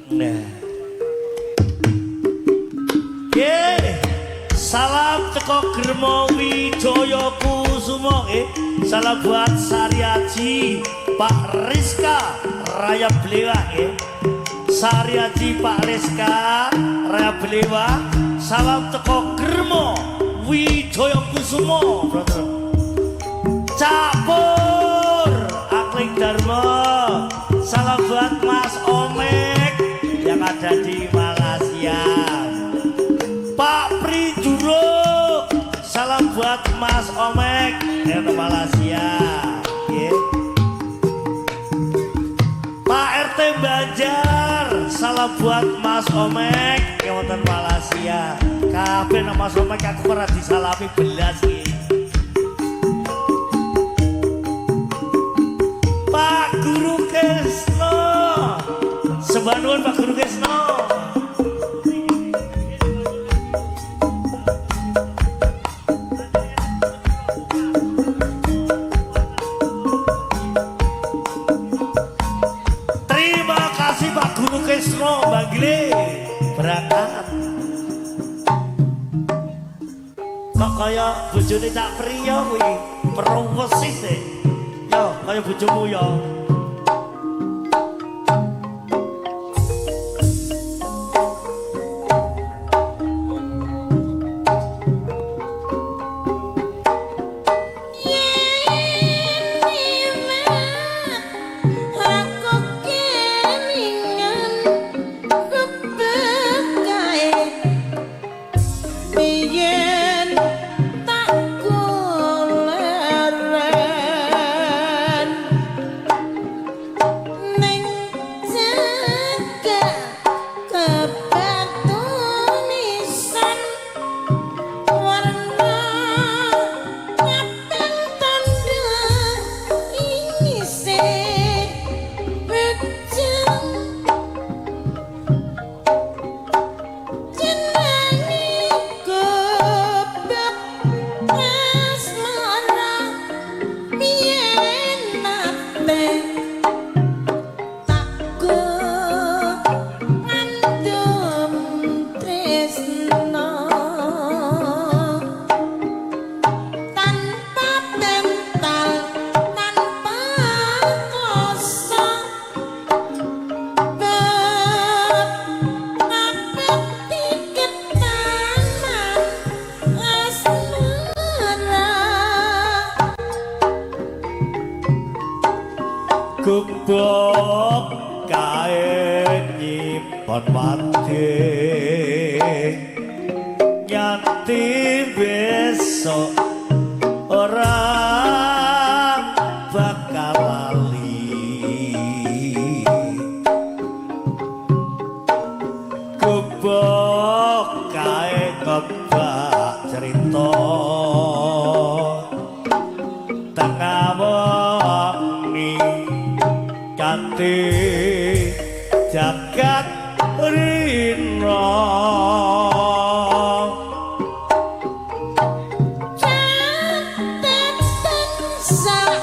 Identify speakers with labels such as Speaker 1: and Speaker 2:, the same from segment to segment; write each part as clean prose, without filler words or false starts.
Speaker 1: Nah. Ye, salam teko Germo Wijaya Kusumo nggih. Salam buat Sariaji, Pak Rizka Raya Blewa nggih. Sariaji Pak Rizka Raya Blewa, salam teko Germo Wijaya Kusumo, brother. Capur Akling Dharma, salam buat Mas Omek yang ada di Malaysia. Pak Prijuro, salam buat Mas Omek yang di Malaysia. Yeah. Pak RT Banjar, salam buat Mas Omek yang wonten Malaysia. Kabeh nang Mas Omek aku ora disalami belas iki. Pak Guru Kesno. Sembah nuwun Pak Guru Kesno. Terima kasih Pak Guru Kesno Bangle. Berangkat. Kok kaya bojone Cak Priyo kuwi, perwesis e. Yo, kaya bojomu yo.
Speaker 2: Yen liwat aku kelingan bebekae biyen tak goleren ning cekak kebatunisan warna ngapeng tandha isih pecah jenenge kebak asmara biyen nate takut ngandum tresno tanpa bental tanpa kloso bab ngapeti ketaman asmara.
Speaker 1: Gubuk kae nyimpen wate nyanti besok ora bakal lali. Gubuk kae kebak cerita tengah wengi kanthi jagat rina.
Speaker 2: Catetan sak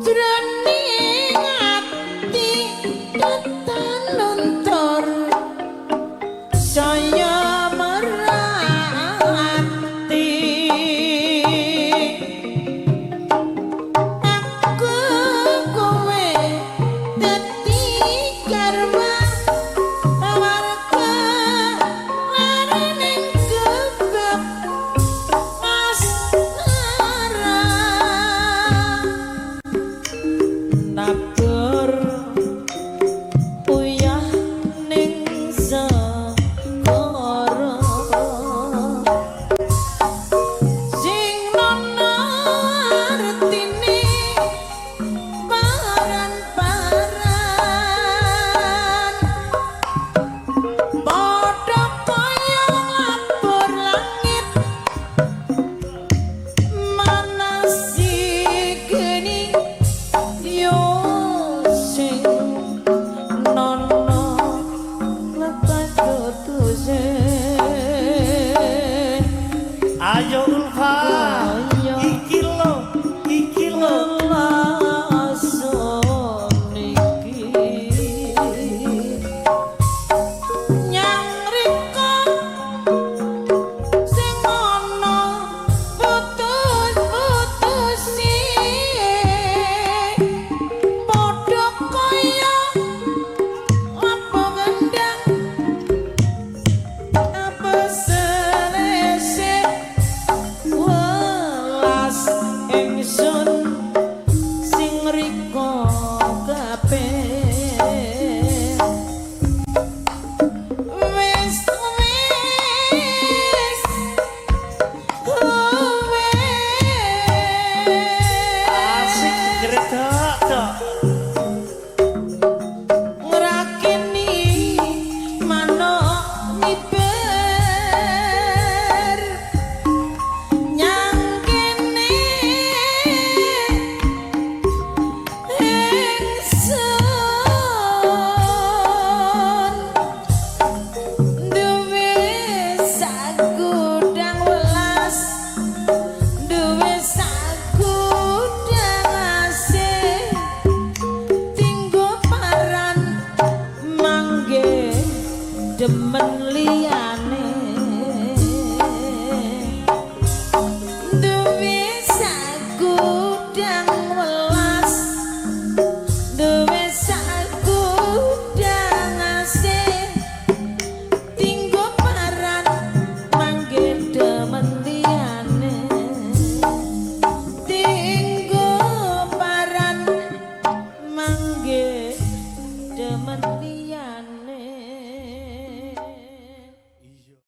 Speaker 2: jroning ati tetanuntur saya merati aku kowe dadi garwane. Demen.